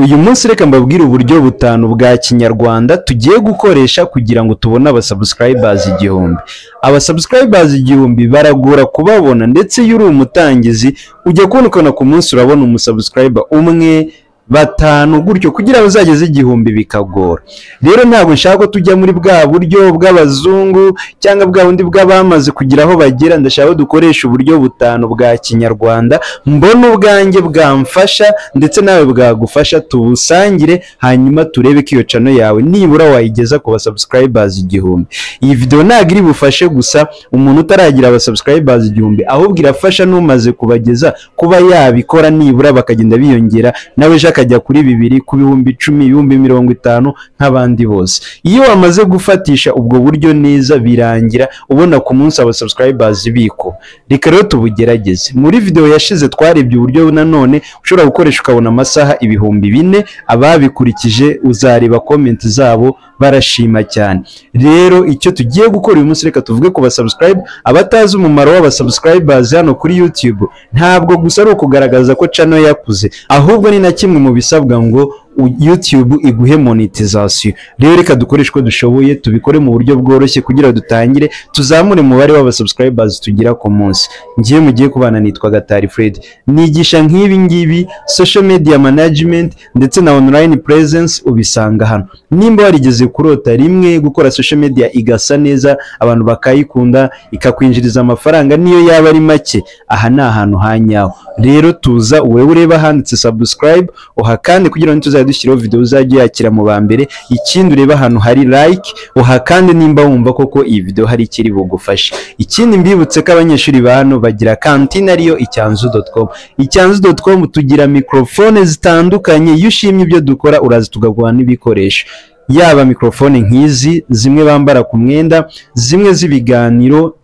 Uyu munsi reka mbabwire uburyo butanu bwa kinyarwanda tugiye gukoresha kugira ngo tubone abasubscribers 1000. Abasubscribers 1000 baragora kubabona, ndetse iyo uri umutangizi ujya kubona ukabona ku munsi urabona umusubscriber umwe, batanu gutyo, kugira ngo uzageze 1000 bikagora. Rero ntabwo nshaka ko tujya muri bwa buryo bw'abazungu cyangwa bwa bundi bw'abamaze kugira aho bagera. Ndashaka ko dukoresha uburyo butanu bwa kinyarwanda mbona ubwanjye bwamfasha ndetse nawe bwagufasha, tubusangire hanyuma turebe ko iyo channel yawe nibura wayigeza ku basubscribers 1000. Iyi video ntabwo iri bufashe gusa umuntu utaragira abasubscribers 1000, ahubwo irafasha n'umaze kubageza kuba yabikora nibura bakagenda biyongera, nawe ejo akajya kuri 2, ku 10,000, 50,000 nk'abandi bose. Iyo wamaze gufatisha ubwo buryo neza birangira ubona ku munsi aba subscribers biko. Reka rero tubugerageze. Muri video yashize twarebye uburyo nanone ushobora gukoresha ukabona amasaha 4000. Ababikurikije uzareba comment zabo barashima cyane. Rero icyo tugiye gukora uyu munsi, reka tuvuge ku basubscribe. Abatazi umumaro w'abasubscribers hano kuri YouTube, ntabwo gusa ari ukugaragaza ko channel yakuze, ahubwo ni na kimwe mu bisabwa ngo YouTube iguhe monetization. Rero reka dukoreshe uko dushoboye, tubikore mu buryo bworoshye kugira ngo dutangire tuzamure umubare w'abasubscribers tugira ku munsi. Ngiye mugiye kubana nitwa Gatari Fred, nigisha nk'ibi ngibi social media management ndetse na online presence, ubisanga hano. Nimba warigeze kurota rimwe gukora social media igasa neza, abantu bakayikunda, ikakwinjiriza amafaranga niyo yaba ari make, aha ni ahantu hanyaho. Rero tuza wowe ureba handitse subscribe uhakande kugira ngo tuzajya dushyiraho video uzajya uyakira mu ba mbere. Ikindi ureba ahantu hari like uhakande nimba wumva koko iyi video hari ikiri bugufashe. Ikindi mbibutse ko abanyeshuri ba hano bagira kantine ariyo icyanzu.com. Icyanzu.com tugira microphone zitandukanye, iyo ushimye ibyo dukora uraza tukaguha n'ibikoresho, yaba microphone nk'izi zimwe bambara ku mwenda, zimwe z'ibiganiro,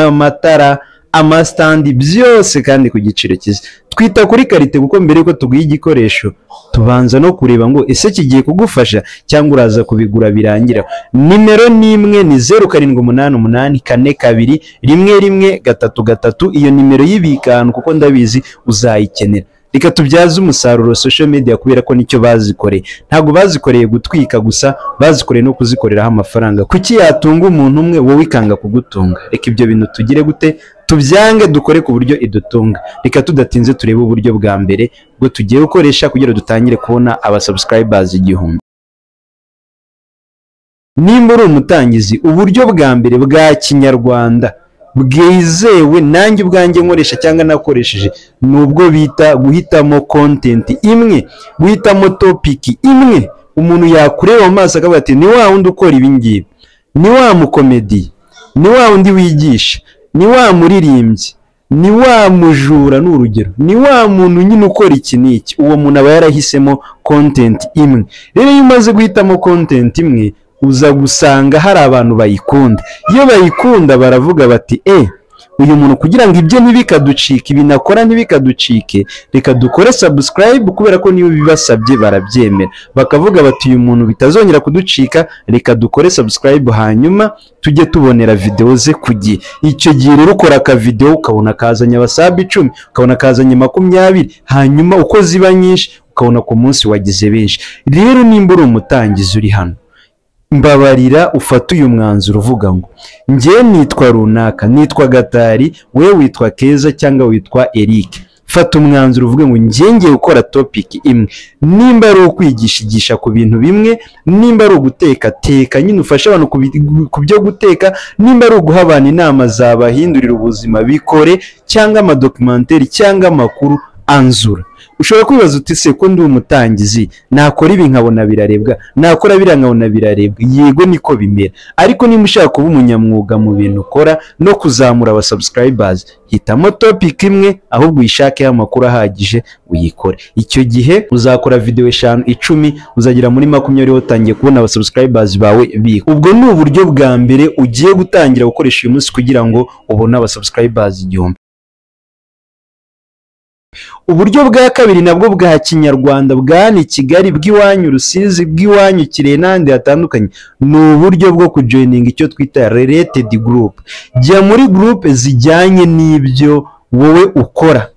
amatara, amasitandi, byose kandi ku giciro cyiza. Twita kuri qualité kuko mbere yuko tuguha igikoresho tubanza no kureba ngo ese kigiye kugufasha cyangwa uraza kubigura birangira. Nimero ni imwe, ni 0788421133. Iyo nimero y'ibikanu kuko ndabizi uzayikenera. Reka tubyaze umusaruro social media kubera ko nicyo bazikoreye. Ntabwo bazikoreye gutwika gusa, bazikoreye no kuzikoreraho amafaranga. Kuki yatunga umuntu umwe wowe ikanga kugutunga? Reka ibyo bintu tugire gute, tubyange, dukore ku buryo idutunga. Reka tudatinze turebe uburyo bwa mbere bwo tugiye gukoresha kugira dutangire kubona abasubscribers 1000. Nimba uri umutangizi, uburyo bwa mbere bwa kinyarwanda bwizewe nanjye ubwanjye nkoresha cyangwa nakoresheje ni ubwo bita guhitamo content imwe, guhitamo topic imwe. Umuntu yakureba mu maso akavuga ati ni wa wundi ukora ibi ngibi, ni wa mukomedi, ni wa wundi wigisha, ni wa muririmbyi, ni wa mujura, ni urugero, ni wa muntu nyine ukora iki n'iki. Uwo muntu aba yarahisemo content imwe. Rero iyo umaze guhitamo content imwe uza gusanga hari abantu bayikunda. Iyo bayikunda baravuga bati uyu muntu kugira ngo ibyo ntibikaducike, ibi nakora ntibikaducike, reka dukore subscribe, kubera ko niyo bibasabye barabyemera. Bakavuga bati uyu muntu bitazongera kuducika, reka dukore subscribe hanyuma tujye tubonera video ze ku gihe. Icyo gihe rero ukora aka video ukabona kazanye abasabi 10, ukabona kazanye 20, hanyuma uko ziba nyinshi ukabona ku munsi wagize benshi. Rero nimba uri umutangizi uri hano, mbabarira ufate uyu mwanzuro uvuga ngo njye nitwa runaka, nitwa Gatari, wewe witwa Keza cyangwa witwa Eric. Fata umwanzuro uvuge ngo njye ngiye gukora topic imwe. Nimba ari ukwigisha, igisha ku bintu bimwe, nimba ari uguteka, teka nyine ufashe abantu ku byo guteka, nimba ari uguha abantu inama zabahindurira ubuzima bikore, cyangwa amadocumentary cyangwa amakuru anzura. Ushobora kwibaza uti se ko ndi umutangizi nakora ibi nkabona birarebwa, nakora biriya nkabona birarebwa. Yego niko bimera, ariko niba ushaka kuba umunyamwuga mu bintu ukora no kuzamura abasubscribers, hitamo topic imwe ahubwo uyishakeho amakuru ahagije uyikore. Icyo gihe uzakora video 5, 10, uzagera muri 20 watangiye kubona abasubscribers bawe bika. Ubwo ni uburyo bwa mbere ugiye gutangira gukoresha uyu munsi kugira ngo ubone abasubscribers 1000. Uburyo bwa kabiri nabwo bwa kinyarwanda bwa Kigali, bw'iwanyu Rusizi, bw'iwanyu Kirehe n'ahandi hatandukanye, ni uburyo bwo kujoininga icyo twita related group. Jya muri group zijyanye n'ibyo wowe ukora.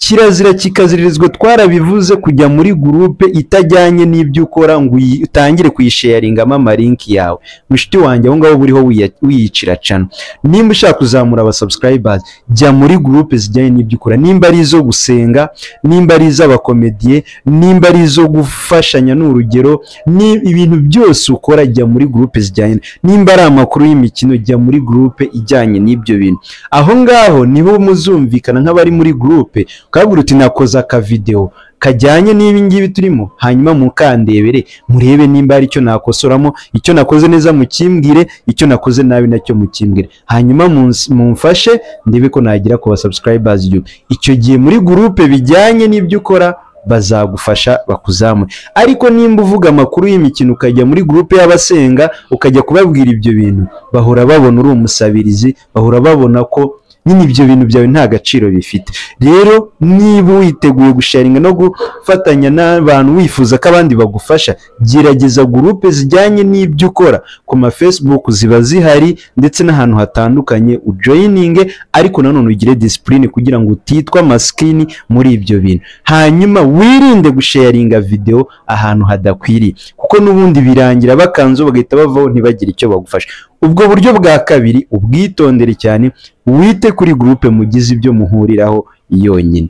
Kirazira kikaziririzwa, twarabivuze, kujya muri groupe itajyanye n'ibyo ukora ngo utangire kuyisharingamo amalinki yawe. Mushiti wanjye, aho ngaho buriho wiyicira channel. Nimba ushaka kuzamura aba subscribers, jya muri groupe zijyanye n'ibyo ukora, nimba ari izo gusenga, nimba ari iz'abakomediye, nimba ari izo gufashanya, ni urugero, ni ibintu byose ukora, jya muri groupe zijyanye. Nimba ari amakuru y'imikino, jya muri groupe ijyanye n'ibyo bintu. Aho ngaho niho muzumvikana nk'abari muri groupe, ukabwira uti: "Nakoze akavideo kajyanye n'ibi ngibi turimo, hanyuma mukandebere murebe nimba hari icyo nakosoramo. Icyo nakoze neza mukimbwire, icyo nakoze nabi nacyo mukimbwire, hanyuma mumfashe ndebe ko nagera ku ba subscribers 1000." Icyo gihe muri groupe bijyanye n'ibyo ukora bazagufasha bakuzamure. Ariko nimba uvuga amakuru y'imikino, ukajya muri groupe y'abasenga, ukajya kubabwira ibyo bintu, bahora babona uri umusabirizi, bahora babona ko nyine ibyo bintu byawe nta gaciro bifite. Rero niba witeguye gusharinga no gufatanya n'abantu, wifuza ko abandi bagufasha, gerageza groupe zijyanye n'ibyo ukora. Ku ma Facebook ziba zihari ndetse n'ahantu hatandukanye, ujoyininge, ariko nanone ugire discipline kugira ngo utitwa masikini muri ibyo bintu. Hanyuma wirinde gusharinga video ahantu hadakwiriye, kuko n'ubundi birangira bakanze bagahita bavaho, ntibagire icyo bagufasha. Ubwo buryo bwa kabiri ubwitondere cyane, wite kuri groupe mugize ibyo muhuriraho yonyine.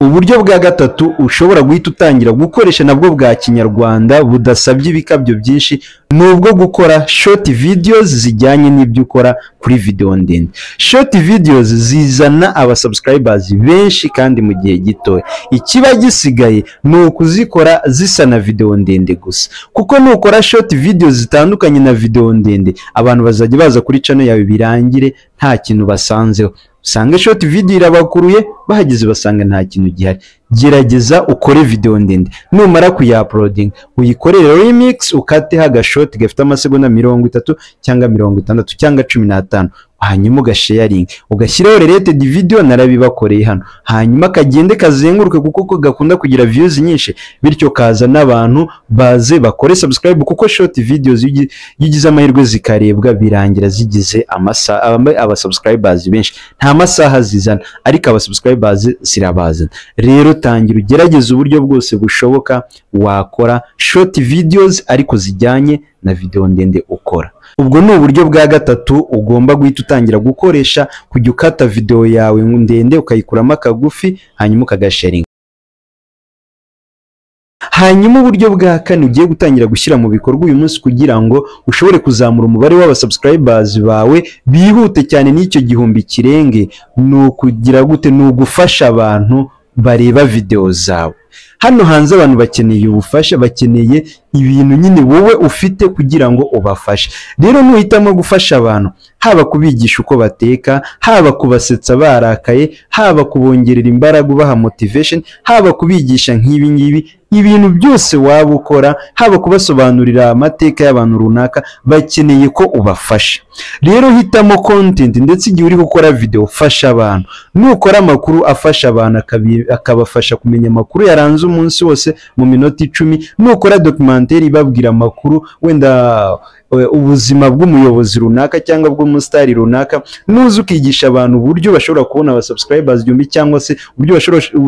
Uburyo bwa gatatu ushobora guhita utangira gukoresha nabwo bwa kinyarwanda budasabye ibikabyo byinshi ni ubwo gukora short videos zijyanye n'ibyo ukora kuri video ndende. Short videos zizana aba subscribers benshi kandi mu gihe gitoya. Ikiba gisigaye ni ukuzikora zisa na video ndende gusa, kuko nukora short videos zitandukanye na video ndende, abantu bazajya baza kuri channel yawe birangire nta kintu basanzeho. Usanga short video irabakuruye, bahageze basanga nta kintu gihari. Gerageza ukore video ndende, numara kuyauploadinga uyikorere remix, ukateho agashort gafite amasegonda 30 cyangwa 60 cyangwa 15, hanyuma ugasharinga, ugashyiraho related video, narabibakoreye hano, hanyuma kagende kazenguruke, kuko ko gakunda kugira views nyinshi, bityo kaza n'abantu baze bakore subscribe, kuko short videos iyo ugize amahirwe zikarebwa, birangira zigize amasaha aba subscribers benshi. Nta masaha zizana, ariko aba subscribers zirabazana. Rero tangira ugerageze uburyo bwose bushoboka wakora short videos ariko zijyanye na video ndende ukora. Ubwo ni uburyo bwa gatatu ugomba guhita utangira gukoresha, kujya ukata video yawe ndende ukayikuramo akagufi, hanyuma ukagasharinga. Hanyuma uburyo bwa kane ugiye gutangira gushyira mu bikorwa uyu munsi kugira ngo ushobore kuzamura umubare w'aba subscribers bawe bihute cyane n'icyo 1000 kirenge, ni ukugira gute? Ni ugufasha abantu bareba video zawe. Hano hanze abantu bakeneye ubufasha, bakeneye ibintu nyine wowe ufite kugira ngo ubafashe. Rero nuhitamo gufasha abantu, haba kubigisha uko bateka, haba kubasetsa barakaye, haba kubongerera imbaraga ubaha motivation, haba kubigisha nk'ibi ngibi, ibintu byose waba ukora, haba kubasobanurira amateka y'abantu runaka, bakeneye ko ubafasha. Rero hitamo content, ndetse igihe uri gukora video fasha abantu. Nukora amakuru afasha abantu, akabafasha kumenya amakuru yaranze umunsi wose mu minota 10, nukora documentaire ibabwira amakuru, wenda ubuzima bw'umuyobozi runaka cyangwa bw'umusitari runaka, nuza ukigisha abantu uburyo bashobora kubona aba subscribers 1000 cyangwa se uburyo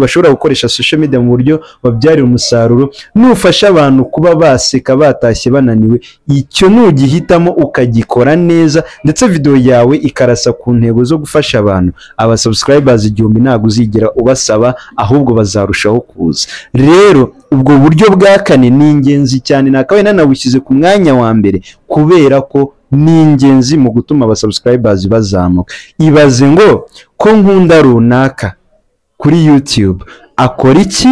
bashobora gukoresha social media mu buryo babyarira umusaruro, nufasha abantu kuba baseka batashye bananiwe, icyo nugihitamo ukagikora neza ndetse video yawe ikarasa ku ntego zo gufasha abantu, aba subscribers 1000 ntabwo uzigera ubasaba, ahubwo bazarushaho kuza. Rero ubwo buryo bwa kane ni ingenzi cyane, nakabaye nanabushyize ku mwanya wa mbere kubera ko ni ingenzi mu gutuma aba subscribers bazamuka. Ibaze ngo ko nkunda runaka kuri YouTube, akora iki?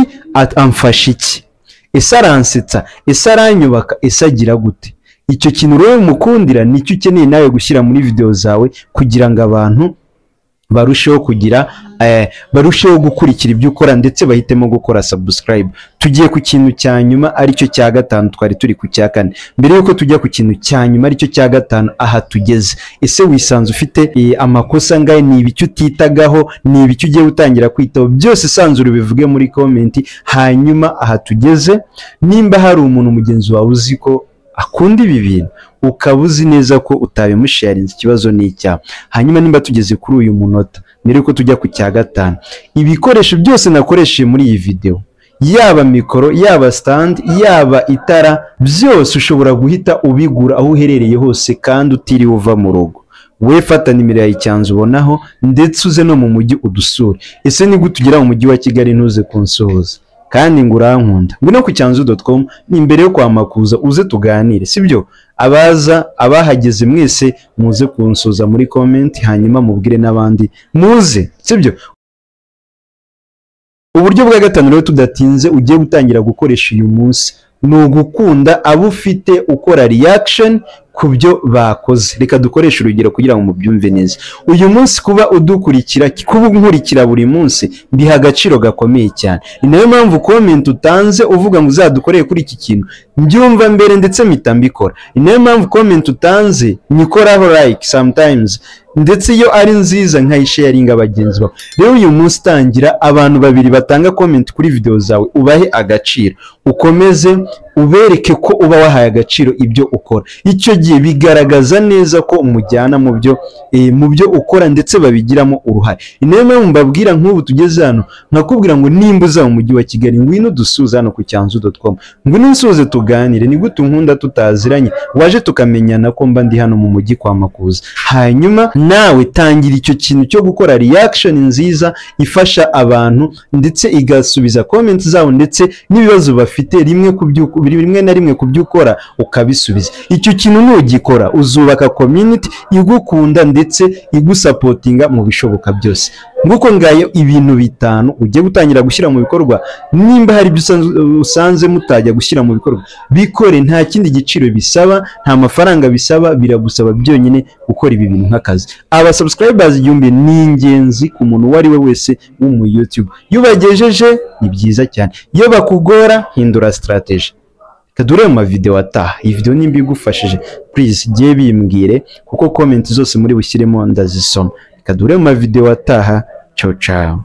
Amfasha iki? Ese aransetsa? Ese aranyubaka? Ese agira gute? Icyo kintu rero mukundira nicyo ukeneye nawe gushyira muri video zawe kugira ngo abantu barusheho kugira barusheho gukurikira ibyo ukora ndetse bahitemo gukora subscribe. Tugiye ku kintu cya nyuma aricyo cya gatanu, twari turi ku cya kane. Mbere yuko tujya ku kintu cya nyuma aricyo cya gatanu, aha tugeze, ese wisanze ufite amakosa angahe? Ni ibiki utitagaho? Ni ibiki ugiye gutangira kwitaho? Byose sanzura ubivuge muri comment. Hanyuma aha tugeze, nimba hari umuntu mugenzi wawe uzi ko akunda ibi bintu, ukaba uzi neza ko utabimusharinze, ikibazo ni icyawe. Hanyuma nimba tugeze kuri uyu munota, mbere yuko tujya ku cya gatanu, ibikoresho byose nakoresheje muri iyi video, yaba mikoro, yaba stand, yaba itara, byose ushobora guhita ubigura aho uherereye hose kandi utiriwe uva mu rugo. We fata nimero yawe icyanzu ubonaho, ndetse uze no mu mujyi udusure. Ese ni gute ugera mu mujyi wa Kigali ntuze kunsuhuza kandi ngo urankunda? Ngwino ku cyanzu.com, ni imbere yo kwa Makuza, uze tuganire, sibyo? Abaza abahageze mwese muze kunsuza muri comment, hanyuma mubwire n'abandi muze, sibyo? Uburyo bwa gatanu rero tudatinze ugiye gutangira gukoresha uyu munsi ni ugukunda abo ufite ukora reaction ku byo bakoze. Reka dukoreshe urugero kugira ngo mubyumve neza. Uyu munsi kuba udukurikira, kuba unkurikira buri munsi, mbiha agaciro gakomeye cyane. Ni nayo mpamvu comment utanze uvuga ngo uzadukoreye kuri iki kintu, mbyumva mbere ndetse mpita mbikora. Ni nayo mpamvu comment utanze nyikoraho like sometimes, ndetse iyo ari nziza nkayisharinga bagenzi bawe. Rero uyu munsi tangira abantu babiri batanga comment kuri video zawe ubahe agaciro, ukomeze ubereke ko uba wahaye agaciro ibyo ukora. Icyo gihe bigaragaza neza ko umujyana mu byo ukora ndetse babigiramo uruhare. Ni nayo mpamvu mbabwira nk'ubu tugeze hano nkakubwira ngo nimba uza mu mujyi wa Kigali ngwino dusuze hano ku cyanzu.com, ngwino unsuze tuganire, ni gute unkunda tutaziranye, waje tukamenyana ko mba ndi hano mu mujyi kwa Makuza. Hanyuma nawe tangira icyo kintu cyo gukora reaction nziza ifasha abantu ndetse igasubiza comment zabo ndetse n'ibibazo bafite rimwe na rimwe ku byo ukora ukabisubiza. Icyo kintu nugikora uzubaka community igukunda ndetse igusapotinga mu bishoboka byose. Nguko ngayo ibintu bitanu ugiye gutangira gushyira mu bikorwa. Nimba hari ibyo usanze mutajya gushyira mu bikorwa, bikore, nta kindi giciro bisaba, nta mafaranga bisaba, biragusaba byonyine gukora ibi bintu nk'akazi. Aba subscribers 1000 ni ingenzi ku muntu uwo ari we wese wo mu YouTube. Iyo ubagejeje ni byiza cyane, iyo bakugora hindura strategy. Kadure mu mavideo ataha. Iyi video nimba igufashije, please giye bimbwire, kuko comment zose muri bushyiremo ndazisoma. Kadure mu mavideo ataha. Ciao ciao.